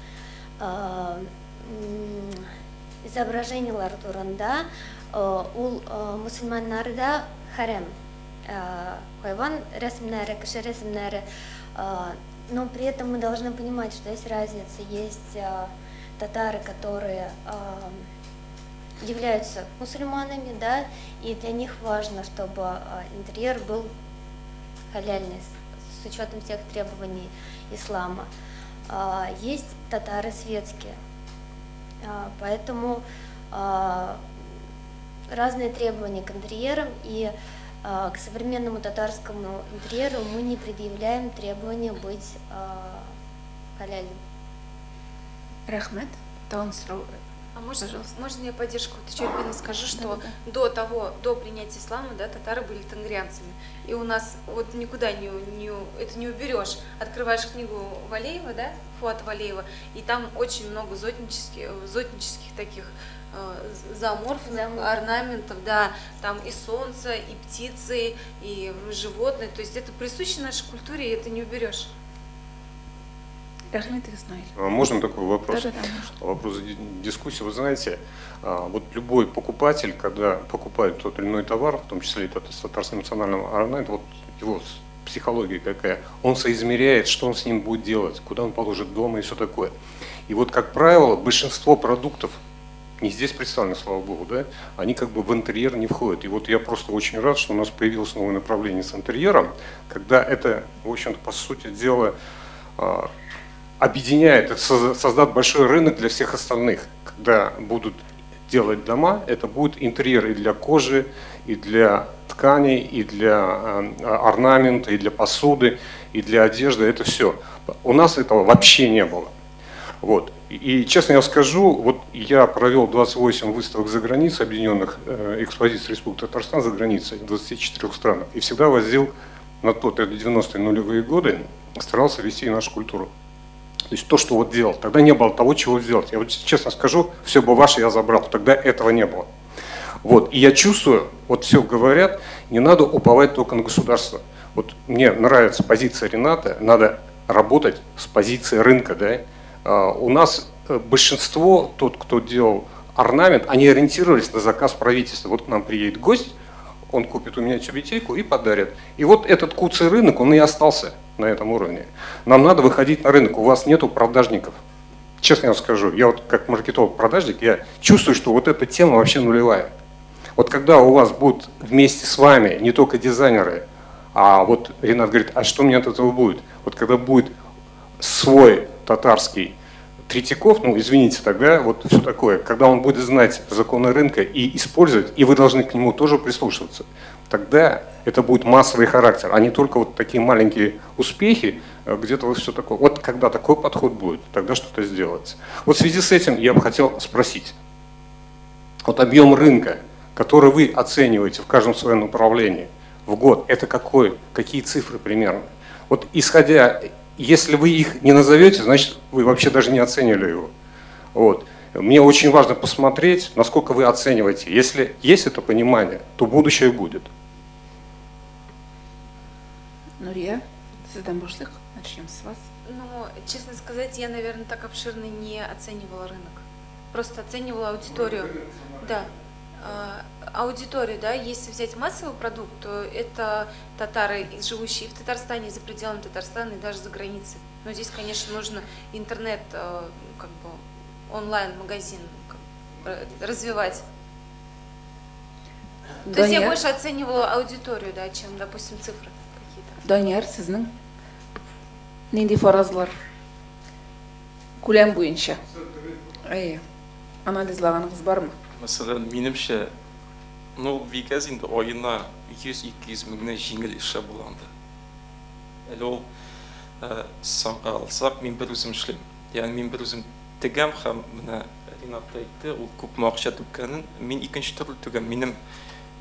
Изображениелар турында ул мөселманнарда хәрам. Хайван рәсемнәре, кеше рәсемнәре. Но при этом мы должны понимать, что есть разница. Есть татары, которые являются мусульманами, да, и для них важно, чтобы интерьер был халяльный, с учетом всех требований ислама. Есть татары светские, поэтому разные требования к интерьерам, и к современному татарскому интерьеру мы не предъявляем требования быть халяльным. Рәхмәт, тагын сорау. А можно, Пожалуйста. Можно я поддержку вот еще Альбины скажу, что Да-да-да. До того, до принятия ислама, да, татары были тенгрианцами. И у нас вот никуда это не уберешь. Открываешь книгу Валеева, да, Фуата Валеева, и там очень много зоотнических таких зооморфных Зооморфных. Орнаментов, да, там и солнце, и птицы, и животные. То есть это присуще нашей культуре, и это не уберешь. Рәхмәт, Исмаил. А можно такой вопрос? Да-да-да, можно. Вопрос дискуссии. Вы знаете, вот любой покупатель, когда покупает тот или иной товар, в том числе и тот с татарским национальным орнаментом, вот его психология какая, он соизмеряет, что он с ним будет делать, куда он положит дома и все такое. И вот, как правило, большинство продуктов, не здесь представлены, слава богу, да, они как бы в интерьер не входят. И вот я просто очень рад, что у нас появилось новое направление с интерьером, когда это, в общем-то, по сути дела, объединяет, это создаст большой рынок для всех остальных. Когда будут делать дома, это будет интерьер и для кожи, и для тканей, и для орнамента, и для посуды, и для одежды, это все. У нас этого вообще не было. Вот. И честно я скажу, вот я провел 28 выставок за границей, объединенных экспозиций Республики Татарстан за границей, в 24 странах, и всегда возил на тот, это 90-е нулевые годы, старался вести нашу культуру. То есть то, что вот делал, тогда не было того, чего сделать. Я вот честно скажу, все бы ваше я забрал, тогда этого не было. Вот. И я чувствую, вот все говорят, не надо уповать только на государство. Вот мне нравится позиция Рената, надо работать с позиции рынка. Да? У нас большинство, тот, кто делал орнамент, они ориентировались на заказ правительства. Вот к нам приедет гость, он купит у меня тюбетейку и подарит. И вот этот куцый рынок, он и остался на этом уровне. Нам надо выходить на рынок, у вас нету продажников. Честно я вам скажу, я вот как маркетолог-продажник, я чувствую, что вот эта тема вообще нулевая. Вот когда у вас будут вместе с вами не только дизайнеры, а вот Ренат говорит, а что мне от этого будет? Вот когда будет свой татарский Третьяков, извините, тогда вот все такое, когда он будет знать законы рынка и использовать, и вы должны к нему тоже прислушиваться, тогда это будет массовый характер, а не только вот такие маленькие успехи, где-то вот все такое. Вот когда такой подход будет, тогда что-то сделается. Вот в связи с этим я бы хотел спросить, вот объем рынка, который вы оцениваете в каждом своем направлении в год, это какие цифры примерно? Вот исходя, если вы их не назовете, значит, вы вообще даже не оценили его. Вот. Мне очень важно посмотреть, насколько вы оцениваете. Если есть это понимание, то будущее будет. Нурия, сездән башлыйк, начнем с вас. Честно сказать, я, наверное, так обширно не оценивала рынок. Просто оценивала аудиторию. Да. Аудиторию, да, если взять массовый продукт, то это татары, живущие в Татарстане, за пределами Татарстана и даже за границей. Но здесь, конечно, нужно интернет, как бы онлайн-магазин развивать. То есть я больше оценивала аудиторию, да, чем, допустим, цифры какие-то. Данияр, сезнең нинди фаразлар? Күләм буенча. Әйе. Анализлаганыгыз бармы? Мәсәлән, минемчә, ну, бик әз инде, аена 100-200 меңне җиңел эшләп була анда. Әле ул санга алсак, мин бер үзем эшлим. Ягъни мин бер үзем тегәм һәм менә Ринат та әйтте, ул күпме акча түккәнен, мин икенче төрле түгәм. Минем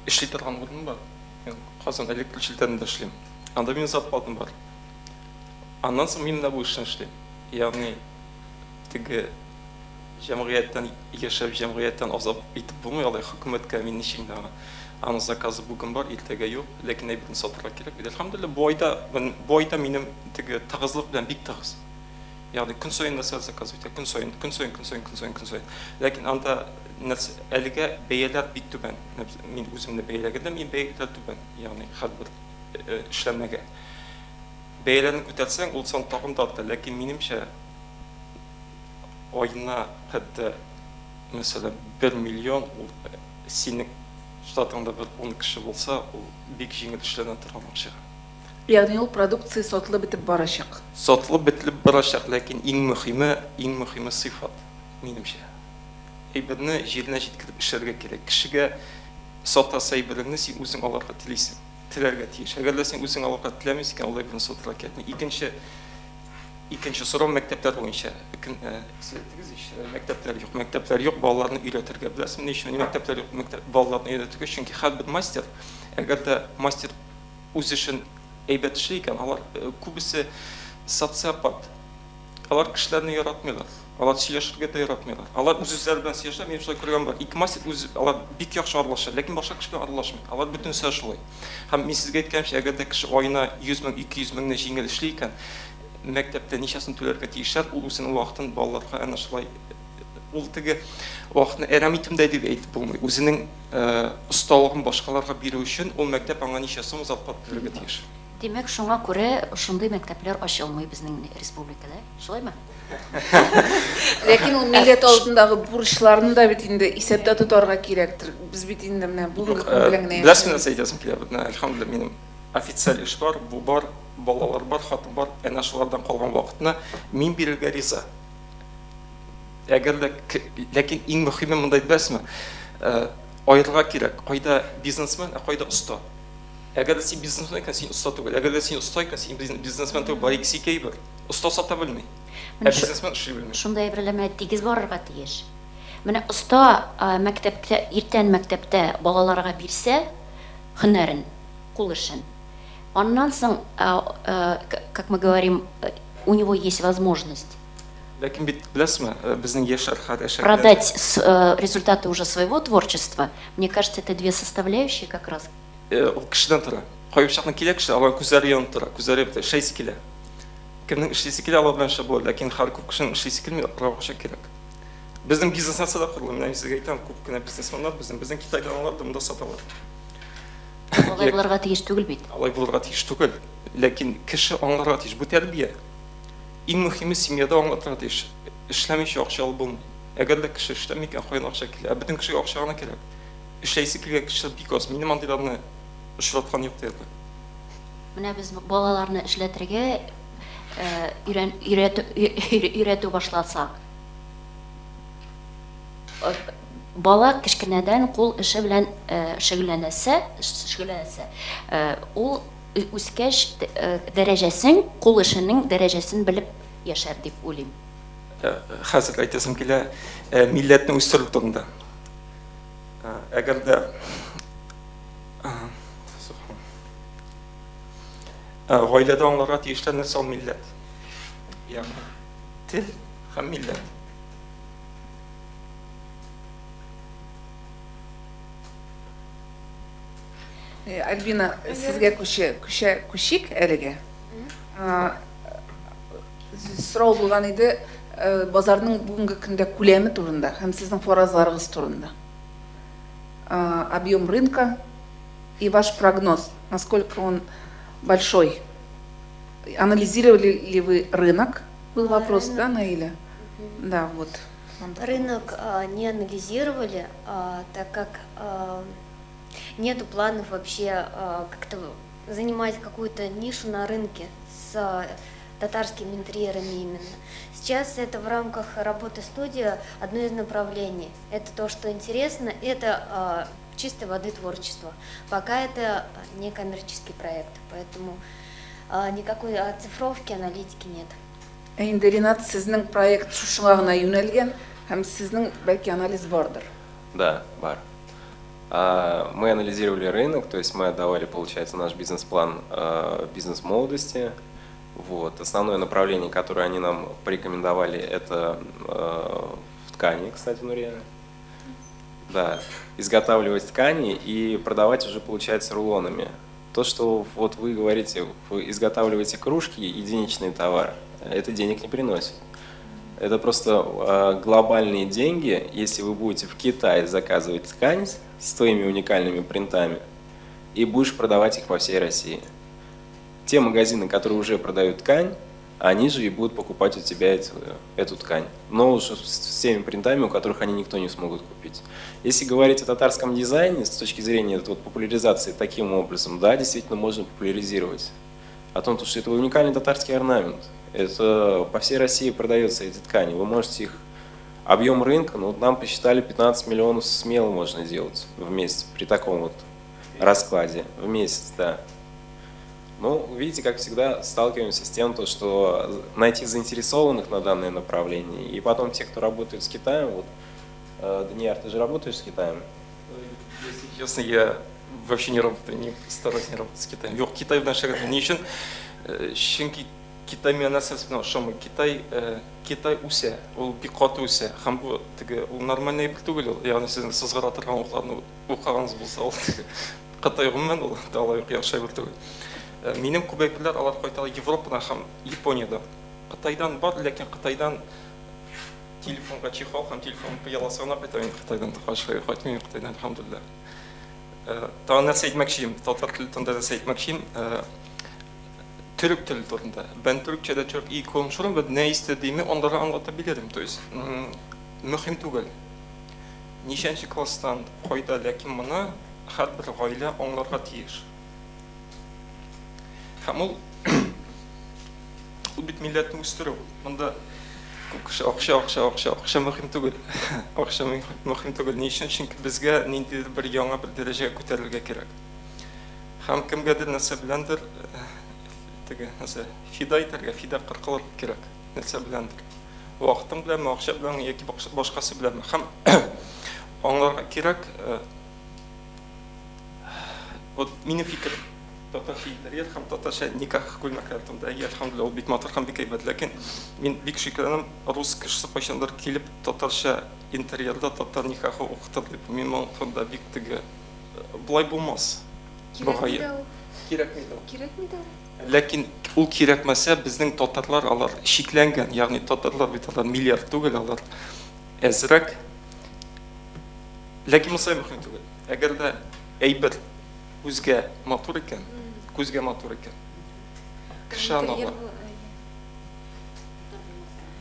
эшли торган урыным бар. Мин Казан электр челтәрендә эшлим. Анда минем зарплатам бар. Аннан соң мин менә бу эшне эшлим. Ягъни теге җәмгыятьтән яшәп, җәмгыятьтән азап итеп булмый алай хөкүмәткә мин ничек инде аңа. Аның заказы бүген бар, иртәгә юк, ләкин әйберне сатырга кирәк бит. Әлхәмдүлилләһ, бу айда минем теге тыгызлык белән бик тыгыз. Ягъни көн саен нәрсә заказ үтә, көн саен, көн саен, көн саен, көн саен, көн саен. Ләкин анда нәрсә әлегә бәяләр бик түбән. Мин үземне бәяләгәндә мин бәяләр түбән, ягъни һәрбер эшләнмәгә. Бәяләрне күтәрсәң, ул сан тагын да арта, ләкин минемчә аена хәтта мәсәлән 1 миллион ул синең штатыңда бер 10 кеше булса, ул бик җиңел эшләнә торган акча. Ягъни ул продукция сатылып бетеп барачак. Сатылып бетелеп барачак, ләкин иң мөһиме сыйфат, минемчә. Әйберне җиренә җиткереп эшләргә кирәк. Кешегә сатасы әйбереңне син үзең алырга телисең, теләргә тиеш. Әгәр дә син үзең алырга теләмисең икән, ул әйберне сатырга кирәкми. Икенче сорау мәктәпләр буенча. Сез әйттегез ич, мәктәпләр юк, мәктәпләр юк, балаларны өйрәтергә. Беләсезме, ни өчен мәктәпләр юк, мәктәп балаларны өйрәтергә? Чөнки һәрбер мастер, әгәр дә мастер үз эшен әйбәт эшли икән, алар күбесе социопат. Алар кешеләрне яратмыйлар. Алар сөйләшергә дә яратмыйлар. Алар үз-үзләре белән сөйләшә, мин шулай күргән бар. Ике мастер үз алар бик яхшы аралаша, ләкин башка кеше белән аралашмый. Алар бөтенесе шулай. Һәм мин сезгә әйткәнчә, әгәр дә кеше аена 100 мең, 200 меңне җиңел эшли икән, мәктәптә ничәсен түләргә тиешләр, ул үзенең вакытын балаларга әнә шулай ул теге вакытны әрәм итүм дә дип әйтеп булмый. Үзенең осталыгын башкаларга бирү өчен ул мәктәп аңа ничә сум зарплата түләргә тиеш. Димәк, шуңа күрә шундый мәктәпләр ачылмый безнең республикада. Шулаймы? Ләкин ул милләт алдындагы бурычларны да бит инде исәптә тотарга кирәктер. Без бит инде менә бүгенге көн белән генә Беләсезме, нәрсә әйтәсем килә? Менә, әлхәмдүлилләһ, минем официаль эш бар, бу бар, балалар бар, хатын бар. Әнә шулардан калган вакытны мин бирергә риза. Әгәр дә ләкин иң мөһиме монда, беләсезме? Аерырга кирәк, кайда бизнесмен, ә кайда оста. Әгәр дә син бизнесмен икән, син оста түгел. Әгәр дә син оста икән, син бизнесмен түгел. Бар икесе ике әйбер. Оста сата белми. Ә бизнесмен эшли белми. Шундай әйберләр менә тигез барырга тиеш. Менә оста мәктәптә, иртән мәктәптә балаларга бирсә һөнәрен, кул эшен. Аннан соң, как мы говорим, у него есть возможность Ләкин бит беләсезме, безнең яшьләр хәзер продать результаты уже своего творчества. Мне кажется, это две составляющие как раз. Ул кешедән тора. Кайбер чакны килә кеше, алар күзләре янып тора, күзләре бит эшлисе килә. Кемнең эшлисе килә, алар белән эшләп була, ләкин һәр күп кешенең эшлисе килми, аларга акча кирәк. Безнең бизнес нәрсәдә корылды? Менә мин сезгә әйтәм, күп кенә бизнесменнар безнең Китайдан алалар да монда саталар. Алай булырга тиеш түгел бит. Алай булырга тиеш түгел. Ләкин кеше аңларга тиеш. Бу тәрбия. Иң мөһиме семьяда аңлатырга тиеш. Эшләмичә акча алып булмый. Әгәр дә кеше эшләми икән, каян акча килә? Ә бөтен кешегә акча гына кирәк. Эшләйсе килгән кешеләр бик аз. Минем андыйларны очраткан юк диярлек. Менә без балаларны эшләтергә өйрәтү башласак. Бала кечкенәдән кул эше белән шөгыльләнәсә, ул үскәч дәрәҗәсен, кул эшенең дәрәҗәсен белеп яшәр дип уйлыйм. Хәзер әйтәсем килә, милләтне үстерү турында. Әгәр дә гаиләдә аңларга тиешләр нәрсә ул милләт. Ягъни тел һәм милләт. Альбина, сезгә күчә, күчә, күчик әлегә. Сорау булган иде базарның бүгенге көндә күләме турында һәм сезнең фаразларыгыз турында. Объем рынка и ваш прогноз, насколько он большой? Анализировали ли вы рынок? Был вопрос, рынок. Да, Наиля? Мгм. Да, вот. Вам такой Рынок вопрос. Не анализировали, так как нету планов вообще как-то занимать какую-то нишу на рынке с татарскими интерьерами именно. Сейчас это в рамках работы студии одно из направлений. Это то, что интересно, это чистой воды творчество. Пока это не коммерческий проект, поэтому никакой оцифровки, аналитики нет. Ә инде, Ринат, сезнең проект шушыңа гына юнәлгән һәм сезнең бәлки анализ бардыр. Да, бар. Мы анализировали рынок, то есть мы отдавали, получается, наш бизнес-план бизнес-молодости. Вот. Основное направление, которое они нам порекомендовали, это в ткани, кстати, Нурия. Да, изготавливать ткани и продавать уже, получается, рулонами. То, что вот вы говорите, вы изготавливаете кружки, единичный товар, это денег не приносит. Это просто глобальные деньги, если вы будете в Китае заказывать ткань с твоими уникальными принтами и будешь продавать их по всей России. Те магазины, которые уже продают ткань, они же и будут покупать у тебя эту ткань. Но уже с теми принтами, у которых они никто не смогут купить. Если говорить о татарском дизайне с точки зрения вот, популяризации таким образом, да, действительно можно популяризировать. О том, что это уникальный татарский орнамент. Это по всей России продаются эти ткани. Вы можете их... Объем рынка, ну, нам посчитали, 15 миллионов смело можно делать в месяц при таком вот раскладе. В месяц, да. Ну, видите, как всегда, сталкиваемся с тем, то, что найти заинтересованных на данное направление, и потом те, кто работает с Китаем, вот, Данияр, ты же работаешь с Китаем? Если честно, я вообще не работаю, не стараюсь не работать с Китаем. Юк, Китай белән шөгыльләнмим. Ни өчен? Чөнки Китай миңа нәрсәсе белән ошамый. Китай үсә, ул бик каты үсә. Һәм бу теге ул нормальный әйбер түгел ул. Ягъни сезнең сызгыра торган укларны укыганыгыз булса, ул теге Кытай гомумән ул да алай ук яхшы әйбер түгел. Минем күп әйберләр алар кайталар Европадан һәм Япониядән. Кытайдан бар, ләкин Кытайдан телефонга чехол һәм телефон пыяласы гына кайта мин Кытайдан башка кайтмыйм Кытайдан, әлхәмдүлилләһ. Тагын нәрсә әйтмәкче идем, татар теле турында нәрсә әйтмәкче идем. Төрек теле турында. Ben Türkçe'de çok iyi konuşurum ve ne istediğimi onlara anlatabilirim. То есть, мөһим түгел. Ничәнче класстан кайда, ләкин моны һәрбер гаилә аңларга тиеш. Һәм ул бит милләтне үстерү. Монда күп кеше акча, акча, акча, акча мөһим түгел. Акча мөһим түгел. Ни өчен? Чөнки безгә ниндидер бер яңа бер дәрәҗәгә күтәрелергә кирәк. Һәм кемгәдер нәрсә беләндер теге нәрсә фида итәргә, фида кылырга кирәк. Нәрсә беләндер. Вакытың беләнме, акча беләнме яки башкасы беләнме. Һәм аңларга кирәк, вот минем фикер татарча интерьер һәм татарча никах күлмәкләре турында. Әйе, әлхәмдүлилләһ, ул бик матур һәм бик әйбәт. Ләкин мин бик шикләнәм, рус кешесе кайчандыр килеп татарча интерьерда татар никахы укытыр дип. Мин моның турында бик теге болай булмас. Кирәкми дә ул. Кирәкми дә ул. Кирәкми дә ул. Ләкин ул кирәкмәсә, безнең татарлар алар чикләнгән, ягъни татарлар бит алар миллиард түгел, алар әзрәк. Ләкин монысы мөһим түгел. Әгәр дә әйбер күзгә матур икән, күзгә матур икән, кеше аны ала.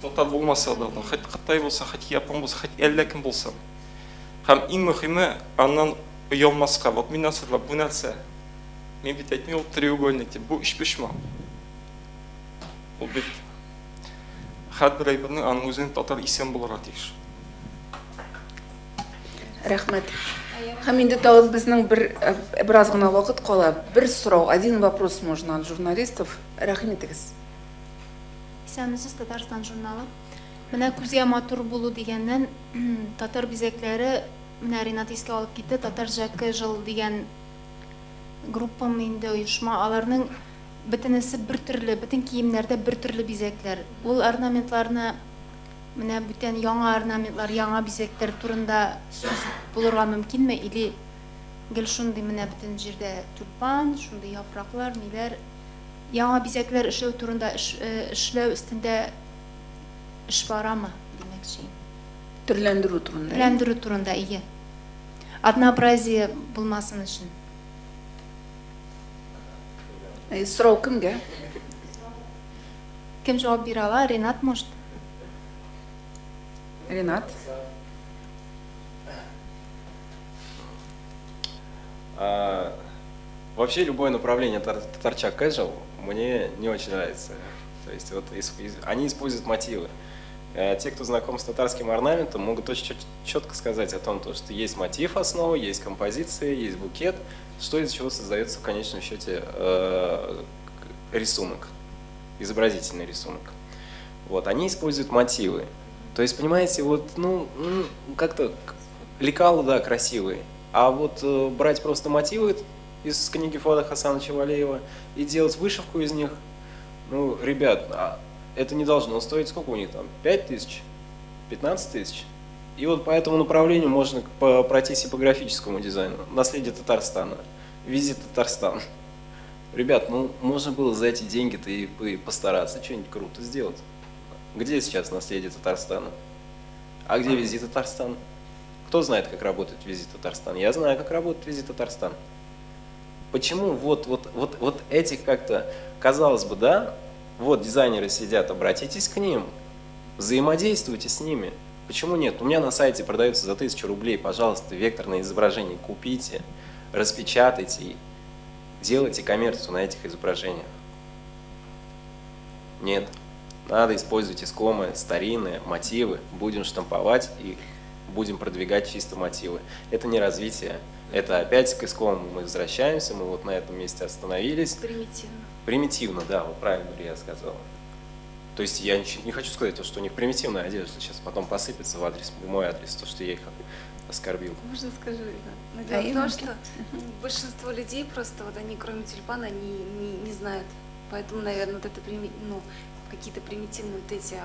Татар булмаса да ала, хоть Кытай булса, хоть япон булса, хоть әллә кем булса. Һәм иң мөһиме аннан оялмаска. Вот мин нәрсә бу нәрсә. Мин бит әйтмим, ул треугольник дип, бу өчпочмак. Ул бит һәрбер әйбернең аның үзенең татар исеме булырга тиеш. Рәхмәт. Һәм инде тагын безнең бераз гына вакыт кала. Бер сорау, один вопрос можно от журналистов. Рәхим итегез. Исәнмесез, Татарстан журналы. Менә күзгә матур булу дигәннән, татар бизәкләре, менә Ринат искә алып китте, Татар Casual дигән группам инде оешма, аларның бөтенесе бер төрле, бөтен киемнәрдә бер төрле бизәкләр. Ул орнаментларны менә бүтән яңа орнаментлар, яңа бизәкләр турында сүз булырга мөмкинме или гел шундый менә бөтен җирдә тюльпан, шундый яфраклар, ниләр, яңа бизәкләр эшләү турында эшләү өстендә эш барамы димәкче. Төрләндерү турында. Төрләндерү турында, ие. Однообразие булмасын өчен. Сорау кемгә? Кем җавап бирә ала? Ренат, может? Ренат. Вообще любое направление татарча casual мне не очень нравится. То есть вот они используют мотивы. Те, кто знаком с татарским орнаментом, могут очень четко сказать о том, что есть мотив основы, есть композиция, есть букет, что из чего создается в конечном счете рисунок, изобразительный рисунок. Вот, они используют мотивы. То есть, понимаете, вот, ну, как-то лекалы, да, красивые, а вот брать просто мотивы из книги Фуада Хасановича Валеева и делать вышивку из них, ну, ребят, это не должно стоить, сколько у них там, 5 тысяч, 15 тысяч? И вот по этому направлению можно пройтись и по графическому дизайну. Наследие Татарстана, визит Татарстан. Ребят, ну, можно было за эти деньги-то и постараться что-нибудь круто сделать. Где сейчас наследие Татарстана? А где визит Татарстан? Кто знает, как работает визит Татарстан? Я знаю, как работает визит Татарстан. Почему вот этих как-то, казалось бы, да, вот дизайнеры сидят, обратитесь к ним, взаимодействуйте с ними. Почему нет? У меня на сайте продается за 1000 рублей, пожалуйста, векторное изображение купите, распечатайте, делайте коммерцию на этих изображениях. Нет, надо использовать искомые, старинные мотивы, будем штамповать и будем продвигать чисто мотивы. Это не развитие. Это опять к искомому мы возвращаемся, мы вот на этом месте остановились. Примитивно. Примитивно, да, вот правильно я сказала. То есть я не хочу сказать, что у них примитивная одежда, сейчас потом посыпется в адрес, в мой адрес, то, что я их оскорбил. Можно скажу, Иван? Но дело в том, что большинство людей просто, вот они кроме тюльпана, они не знают. Поэтому, наверное, вот это, ну, какие-то примитивные вот эти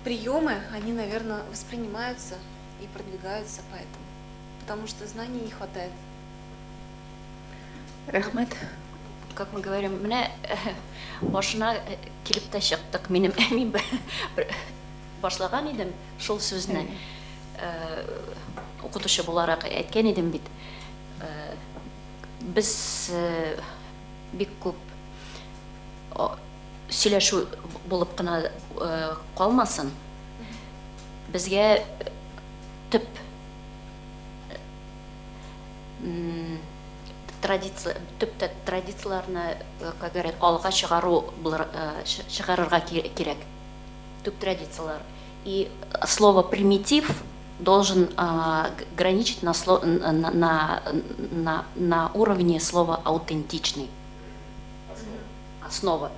приемы, они, наверное, воспринимаются и продвигаются поэтому, потому что знаний не хватает. Рәхмәт. Как мы говорим, менә башына килеп тә чыктык. Минем мин башлаган идем шул сүзне. Укытучы буларак әйткән идем бит. Без бик күп сөйләшү булып кына калмасын. Безгә төп традиция, төп традицияларны, как говорят, алга чыгару чыгарырга кирәк. Төп традициялар. И слово примитив должен граничить на уровне слова аутентичный. Основа.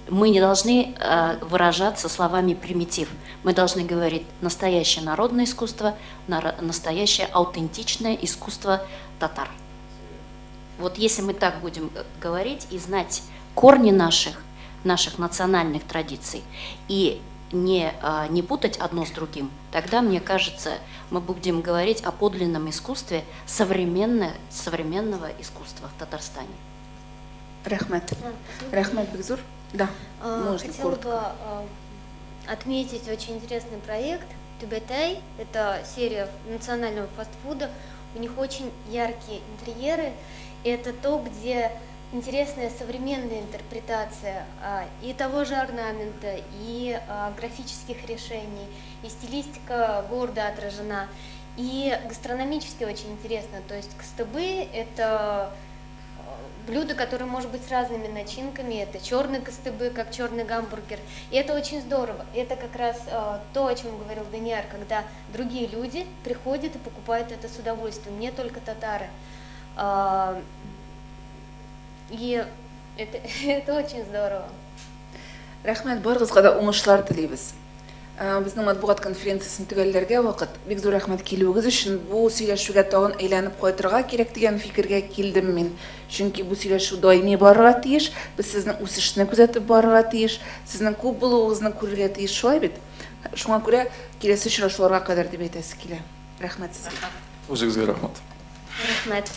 Мы не должны выражаться словами примитив. Мы должны говорить настоящее народное искусство, настоящее аутентичное искусство татар. Вот если мы так будем говорить и знать корни наших национальных традиций и не путать одно с другим, тогда, мне кажется, мы будем говорить о подлинном искусстве современного искусства в Татарстане. Рәхмәт. Рәхмәт бик зур. Да, можно хотела коротко. Бы отметить очень интересный проект Тюбетей. Это серия национального фастфуда. У них очень яркие интерьеры. И это то, где интересная современная интерпретация и того же орнамента, и графических решений, и стилистика города отражена. И гастрономически очень интересно. То есть кыстыбы – это блюдо, которое может быть с разными начинками. Это черный кыстыбы, как черный гамбургер. И это очень здорово. Это как раз то, о чем говорил Данияр, когда другие люди приходят и покупают это с удовольствием, не только татары. И это очень здорово. Рәхмәт, барыгызга да уңышлар телибез. Безнең матбугат конференциясен төгәлләргә вакыт. Бик зур рәхмәт килүегез өчен. Бу сөйләшүгә тагын әйләнеп кайтырга кирәк дигән фикергә килдем мин. Чөнки бу сөйләшү даими барырга тиеш. Без сезнең үсешне күзәтеп барырга тиеш, сезнең күп булуыгызны күрергә тиеш, шулай бит? Шуңа күрә киләсе очрашуларга кадәр дип әйтәсе килә. Рәхмәт сезгә. Үзегезгә рәхмәт. Рәхмәт.